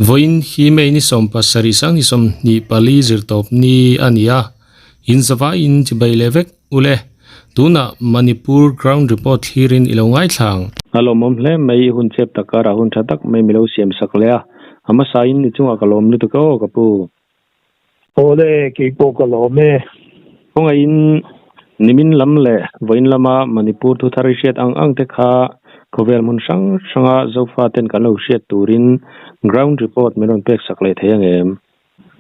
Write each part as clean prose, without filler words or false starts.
Vawiin hi May ni 17 2024 zirtawp ni a ni a, in zavaiin chibai leh vek ule. Tunah Manipur ground report thlirin i lo ngaithla ang. A lawmawm hle mai, i hun chep tak karah hun tha tak mai mi lo siam sak leh a, a hmasain i chungah ka lawm lutuk e aw ka pu. Awle, kei pawh ka lawm e. Kawngaihin nimin lam leh vawiin lama Manipur thu thar i hriat ang ang te kha khawvel hmun hrang hranga Zofa ten kan lo hriat turin ground report min rawn pek sak leh thei ang em?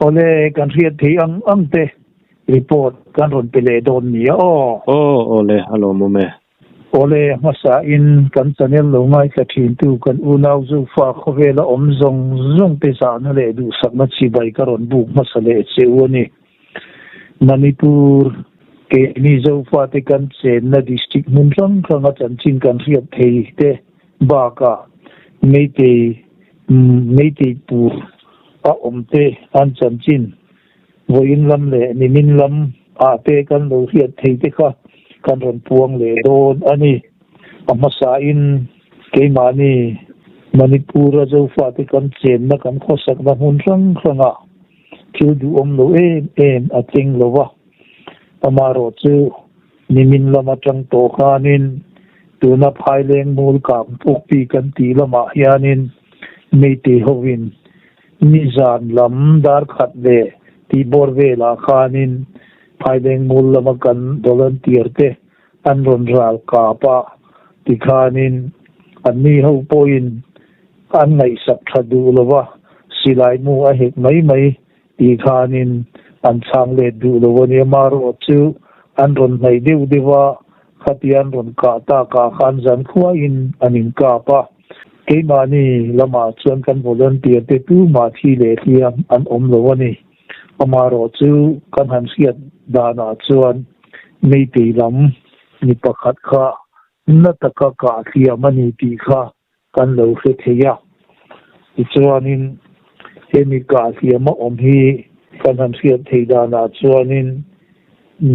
Awle, kan hriat thei ang ang te report kan rawn pe leh dawn nia aw. Aw, awle, a lawmawm e. Awle, hmasa in kan channel lo ngaithla thin tu kan unau Zofa khawvela awm zawng zawng te zahna leh duhsakna chibai ka rawn buk hmasa leh che u a ni. Manipur, keini Zofa te kan chenna district hmun hrang hranga chanchin kan hriat thei te bakah Meitei Meitei pur a awm te an chanchin vawiin lam leh nimin lam ah te kan lo hriat thei te kha kan rawn puang leh dawn a ni. A hmasa in keimahni Manipur a Zofate kan chenna kan khawsakna hmun hrang hrang ah thil duhawm lo em em a thleng lo va, amaherawh chu Nimin lam atang tawh khanin tuna Phaileng mul kang pukpi kan tih lamah hianin Meitei hovin nizan lam dar khat leh tih bawr velah khanin Phaileng mul lama kan volunteer te an rawn ral kap a tikhanin anni ho pawhin an ngaihsak tha duh lova silai mu a hek mai mai Ti khanin an chhang let duh lo a nia, marawh chu an rawn hnaih deuh deuh a, khatia an rawn kah takah khan zan khuain an inkap a. Keimahni lamah chuan kan volunteer te tumah thi leh hliam an awm lo a ni. Amarawh chu kan han hriat danah chuan Meitei lam mi pakhat kha na taka kah hliam a ni tih kha kan lo hre thei a. Tichuanin hemi kah hliam a awm hi kan han hriat theih danah chuanin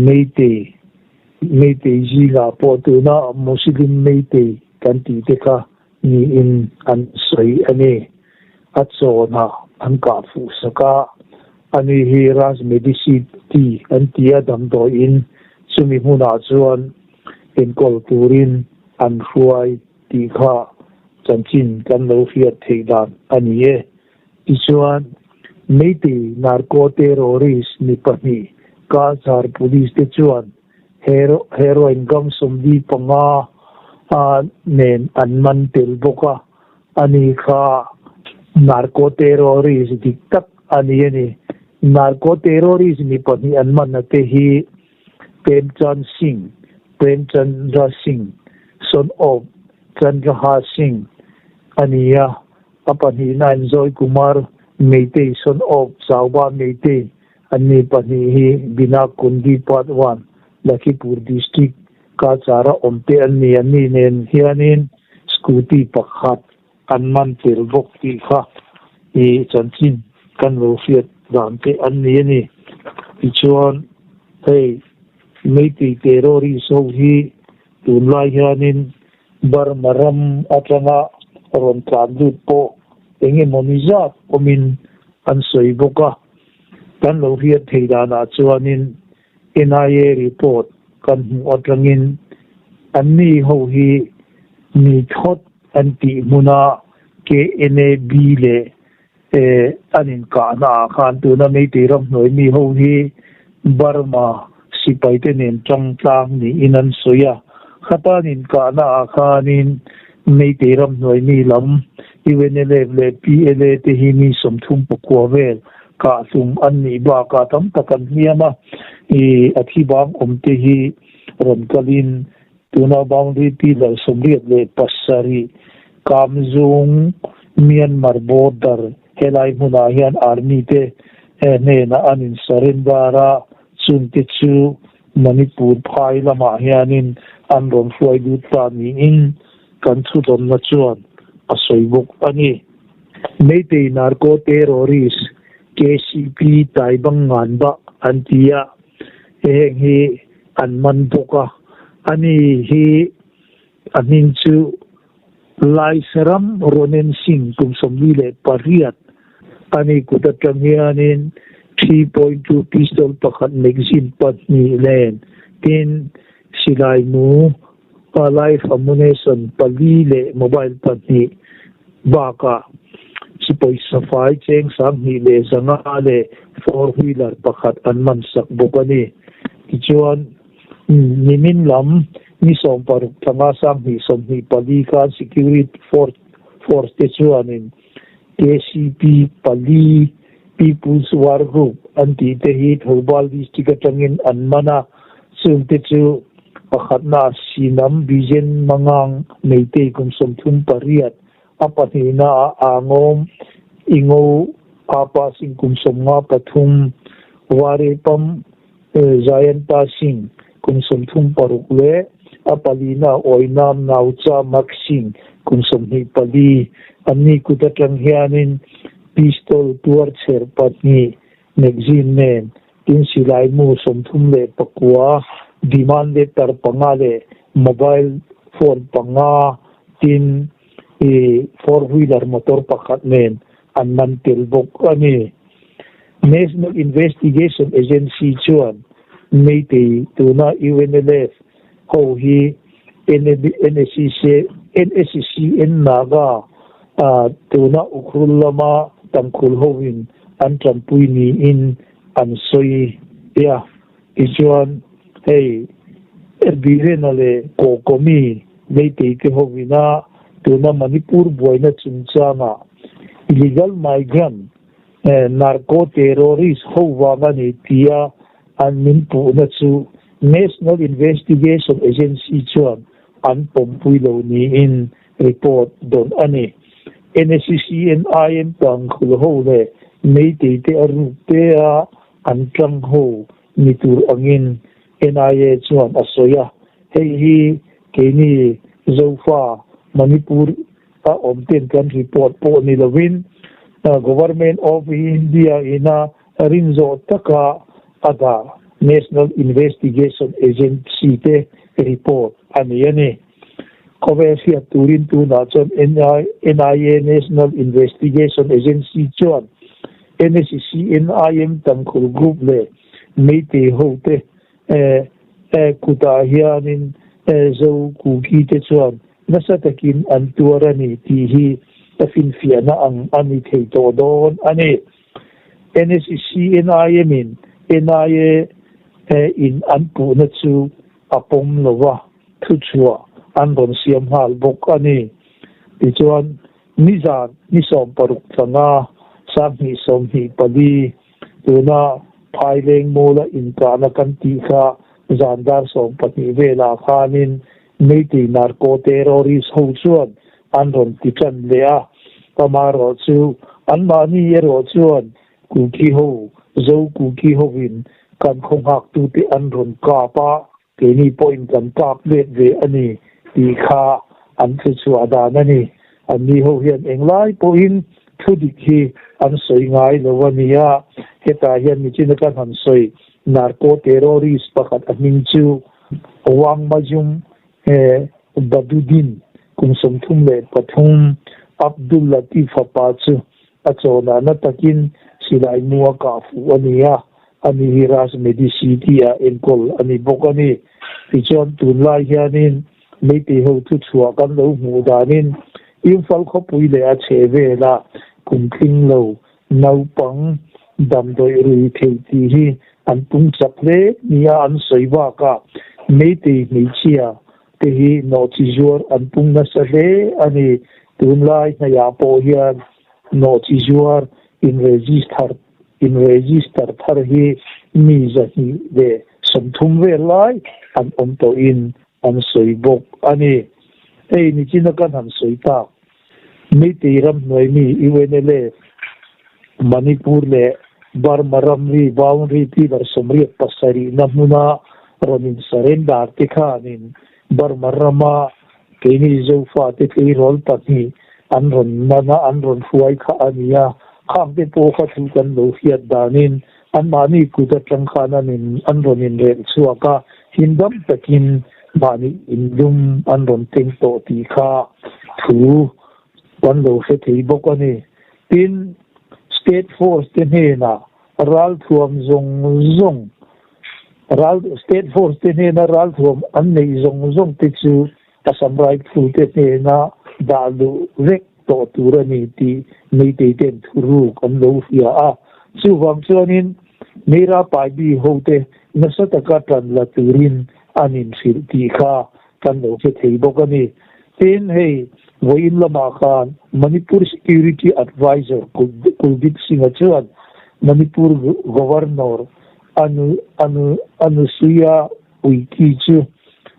Meitei, Meitei zingah pawh tuna Muslim Meitei kan tih te kha niin an sawi a ni. A chawnah an kah fuh sak a, ani hi Raj Medicity an ti a damdawiin chumi hmunah chuan enkawl turin an hruai tih kha chanchin kan lo hriat theih dan a ni e. Tichuan, Meitei narco terrorist mi pahnih Cachar Police te chuan heroin gram 45 a nen an man tel bawk a, ani kha narco terrorist dik tak a ni a ni. Narco terrorist mi pahnih an manna te hi Premchand Singh, Premchandra Singh, son of Chandraha Singh a ni a, a pahnihna in Joy Kumar Meitei, son of Chauba Meitei an ni pahnih hi Bina Kundi Part One, Lakhipur District, Cachar-a awmte an ni. An ni nen hianin scooty pakhat an man tel bawk tih kha i chanchin kan lo hriat dan te an ni a ni. Tichuan, hei Meitei terrorist ho hi tunlai hianin Burma ram atanga rawn tlan lut pawh eng emaw ni zat awmin an sawi bawk a. Kan lo hriat thei danah chuanin NIA report kan hmuh atangin anni ho hi mi thawt an tih hmuna KNAB leh an inkahna ah khan tuna Meitei ramhnuai mi ho hi Burma sipaite nen tangtlang niin an sawi a. Khata an inkahna ah khanin Meitei ramhnuai mi lam UNLF leh PLA te hi mi 39 vel kahhlum an nih bakah tam tak an hliam a, ih a thi bang awm te hi rawn kalin tuna boundary pillar 87 Kamzung Myanmar border helai hmunah hian army te hnenah an in surrender a, chung te chu Manipur phai lamah hianin an rawn hruai lut ta niin kan thudawnna chuan a sawi bawk a ni. Meitei Narco Terrorist KCP Taibang Nganba an ti a, heng hi an man bawk a. Ani hi a hming chu Laisaram Ronen Singh kum 48. Ani kut atang hianin 3.2 pistol pakhat magazine pahnih nen tin silai mu live ammunition pali leh mobile pahnih bakah pawisa fai cheng 2500 leh four wheeler pakhat an man sak bawk a ni. Tichuan nimin lam ni 16 thanga 2024 khan security force te chuanin KCP pali People's War Group an tih te hi Thoubal district atangin an man a, chungte chu pakhatna Sinam Bijen Mangang Meitei kum 38, a pahnihna ah Angawm Ingo Apa Singh kum 53, Warepam Jayanta Singh kum 36 leh a palina Oinam Naucha Mak Singh kum 24. Anni kut atang hianin pistol tuar chher pahnih magazine nen tin silai mu 39, demand letter panga leh mobile phone panga tin four wheeler motor pakhat nen an man tel bawk a ni. National Investigation Agency chuan Meitei tuna UNLF ho hi NSCC NSCN Naga tuna Ukhrul lama Tangkhul hoin an tanpui niin an sawi a. Tichuan hei Birena leh Kokomi Meitei te hovina tuna Manipur buaina chungchanga illegal migrant narco terrorist ho wang a ni tia an min puhna chu National Investigation Agency chuan an pawmpui lo niin report dawn a ni. NSCN IM Tangkhul ho leh Meitei te a ruk te a an tang ho ni tur angin NIA chuan a sawi a. Hei hi keini Zofa Manipur a awm ten kan report pawh ni lovin Government of India ina rinzawh taka a dah National Investigation Agency te report a ni a ni. Khawvel hriat turin tunah chuan NIA National Investigation Agency chuan NSCN IM Tangkhul Group leh Meitei ho te kutah hianin Zo Kuki te chuan nasa takin an tuar a ni tih hi a finfiahna ang a ni thei tawh dawn a ni. NSCN IM in NIA in an puhna chu a pawm lova thu chhuah an rawn siam nghal bawk a ni. Tichuan nizan ni 16 thanga 2024 tuna Phaileng mawla inkahna kan tih kha zan dar 12 velah khanin Meitei narco terrorist ho chuan an rawn ti tan leh a. Amaherawh chu anmahni erawh chuan Kuki ho Zo Kuki hovin kan khaw nghak tute an rawn kap a, keini pawhin kan kap let ve a ni tih kha an thu chhuah dan a ni. Anni ho hian englai pawhin thu dik hi an sawi ngai lo a ni a. Hetah hian nichin kan han sawi narco terrorist pakhat a hming chu Wang Majum Badudin kum 33 Abdul Latif fapa chu a chawna na takin silai mu a kah fuh a ni a, ani hi Ras Medicity ah enkawl a ni bawk a ni. Tichuan tunlai hianin Meitei ho thu chhuah kan lo hmuh danin Imphal khawpui leh a chhe velah kum tling lo naupang damdawi rui thei tih hi an pung chak hle nia an sawi bakah Meitei hmeichhia te hi nawhchi zuar an pung nasa hle a ni. Tunlai hnaiah pawh hian nawhchi zuar in register in register thar hi mi 230 vel lai an awm tawhin an sawi bawk a ni. Hei nichina kan han sawi tak Meitei ram hnuai mi UNLF Manipur leh Burma ramri boundary pillar 87 na hmuna rawn in surrender te khanin Burma rama keini Zofa te tleirawl pahnih an rawn mana an rawn hruai kha a ni a. Khang te pawh kha thu kan lo hriat danin anmahni kut atang khan an in an rawn inrelh chhuak a, hindam takin mahni inlum an rawn teng tawh tih kha thu kan lo hre thei bawk a ni. Tin, State Force te hnenah ralthuam zawng zawng ral State Force te hnena ralthuam an neih zawng zawng te chu Assam Rifle te hnena dah luh vek tawh tur a ni tih Meitei ten thuruk an lo hria a. Chuvang chuanin Meira Paibi hote nasa taka tan la turin an inhrilh tih kha kan lo hre thei bawk a ni. Tin, hei vawiin lamah khan Manipur Security Advisor Kuldeep Singh-a chuan Manipur Governor Anu Anu Anusuiya Uikey chu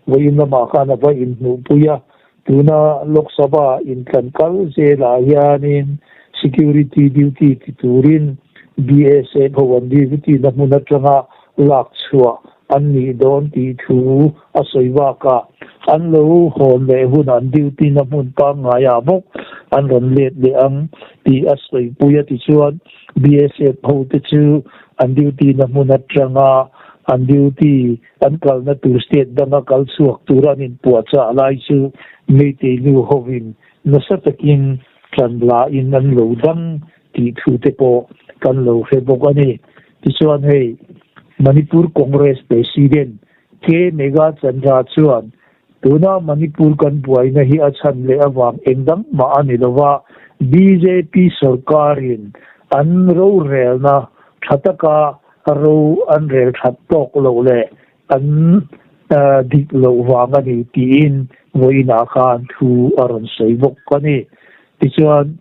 vawiin lamah khan a va inhmuhpui a. Tuna Lok Sabha inthlan kal zelah hianin Security Duty ti turin BSF ho an duty na hmun atanga lak chhuah an nih dawn tih thu a sawi bakah an lo hawn leh hun an duty na hmun pangngaiah bawk an rawn let leh ang tih a sawipui a tichuan BSF hote chu an duty na hmun atanga an duty an kalna tur state danga kal chhuak tur an inpuahchah lai chu Meitei nu hovin nasa takin tlan lain an lo dang tih thu te pawh kan lo hre bawk a ni. Tichuan hei Manipur Congress President K Megha Chandra chuan tuna Manipur kan buaina hi a chhan leh avang eng dang mah a ni lova, bjp sorkarin an rorelna tha taka ro an rel that tawk loh leh an dik loh vang a ni tiin vawiinah khan thu a rawn sawi bawk a ni. Tichuan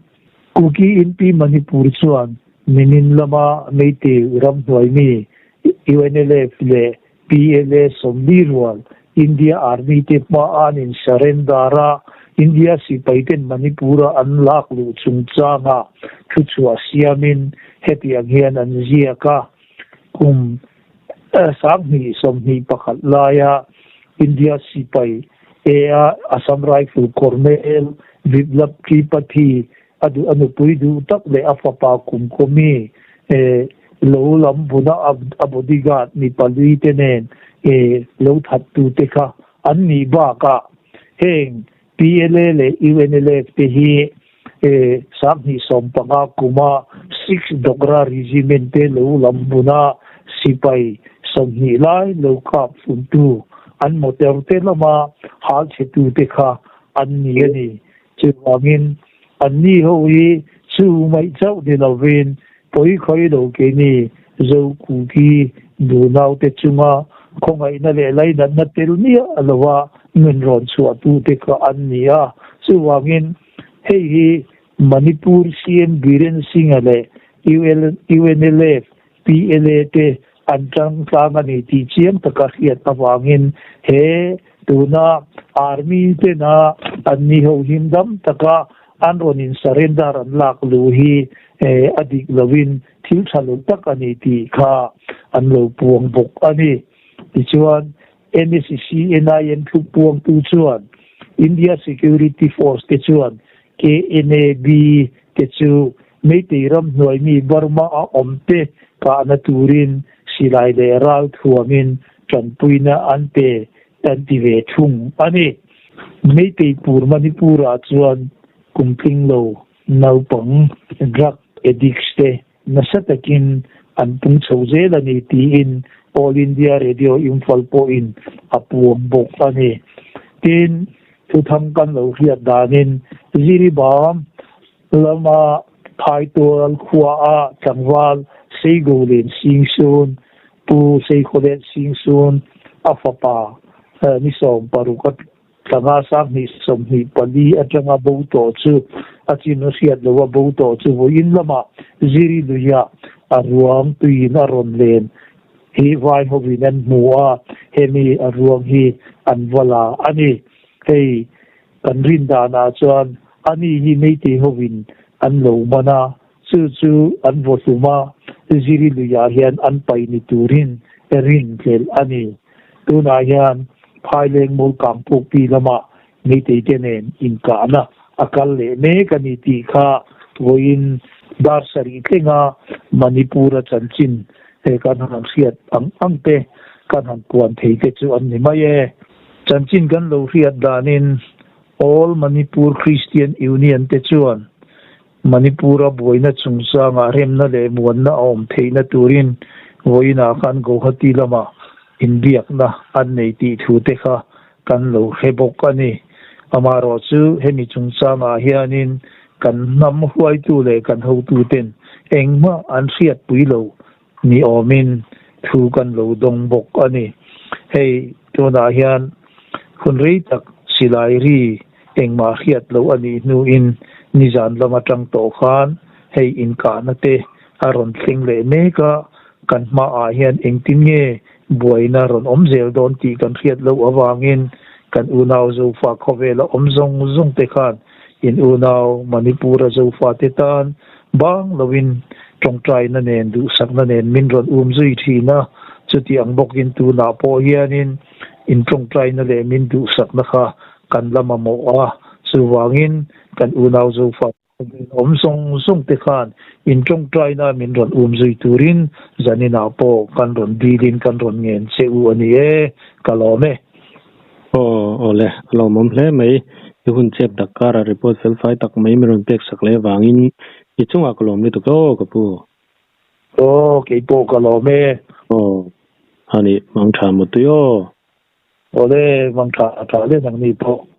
Kuki Inpi Manipur chuan nimin lama Meitei ramhnuai mi UNLF leh PLA sawmli rual India Army te hma an in surrender a, India sipai ten Manipur-a an lak luh chungchanga thu chhuah siamin hetiang hian an ziak a, kum 2021 laia India sipai ea Assam Rifle Colonel Biplab Tripathi a duh a nupui duh tak leh a fapa kum kawmi lo lam buna a bodyguard mi pali te nen lo that tu te kha an nih bakah heng PLA leh UNLF te hi 2015 kuma Six Dogra Regiment te lo lam buna sipai 20 lai lo kap hlumtu an motor te lama hal chhe tu te kha an ni a ni. Chuvangin anni ho hi chu mai chauh ni lovin pawi khawi lo keini Zo Kuki nunaute chunga khawngaihna leh lainatna tel miah lova nun rawn chhuahtute kha an ni a. Chuvangin hei hi Manipur CM Biren Singh-a leh UNLF PLA te an tang tlang a ni tih chiang taka hriat avangin he tuna Army tena an ni ho him dam taka an rawn in surrender an lak luh hi a dik loin thil tha lo tak a ni tih kha an lo puang bawk a ni. Tichuan NSCNIN thu puangtu chuan India Security Force te chuan KNAB te chu Meitei ram hnuai mi Burma a awm te kahna turin silai leh ral thuamin tanpuina an pe an ti ve thung a ni. Meitei pur Manipur-ah chuan kum tling lo naupang drug addicts te nasa takin an pung chho zel a ni tiin All India Radio Imphal pawhin a puang bawk a ni. Tin, thuthang kan lo hriat danin Jiribam lama Phaitual khuaah tlangval Seigolin Singsun, Pu Seikhawlet Singsun a fapa ni 16 a Tlanga 2024 atanga bo tawh chu a chin a hriat loh a, bo tawh chu vawiin lamah Ziri luiah a ruang tuiin a rawn len hi vai hovin an hmu a, hemi a ruang hi an va la a ni. Hei kan rin danah chuan ani hi Meitei hovin an lo man a, chu chu an vaw hlum a, Ziri luiah hian an pai ni turin rin tlelh a ni. Tunah hian Phaileng Mawlkang Pukpi lamah Meitei te nen inkahna a kal leh mek a ni tih kha vawiin dar sarih tlenga Manipur-a chanchin kan han hriat ang ang te kan han puan thei te chu an ni mai e. Chanchin kan lo hriat danin All Manipur Christian Union te chuan. Manipur-a buaina chungchangah remna leh muanna a awm theihna turin vawiinah khan Guwahati lamah inbiakna an nei tih thu te kha kan lo hre bawk a ni. Amaherawh chu hemi chungchangah hianin kan hnam hruaitu leh kan hotuten engmah an hriatpui lo ni awmin thu kan lo dawng bawk a ni. Hei tunah hian hun rei tak silai ri engmah hriat loh a nih hnuin nizan lam atang tawh khan hei inkahna te a rawn thleng leh mek a, kan hmaah hian engtin nge buaina rawn awm zel dawn tih kan hriat loh avangin kan unau Zofa khawvela awm zawng zawng te khan in unau Manipur-a Zofa te tan bang loin tawngtaina nen duhsakna nen min rawn um zui thin a, chuti ang bawkin tunah pawh hianin in tawngtaina leh min duhsakna kha kan la mamawh a, chuvangin kan unau Zofa Awm zawng zawng te khan in tawngtaina min rawn um zui turin zaninah pawh kan rawn dilin kan rawn ngen che u a ni e, ka lawm e. Aw awle, a lawmawm hle mai. I hun chep dak karah report felfai tak mai min rawn pek sak leh avangin i chungah ka lawm lutuk aw ka pu. Aw kei pawh ka lawm e. Aw a nih, mang tha mutui aw. Awle, mang tha tha le nangni pawh.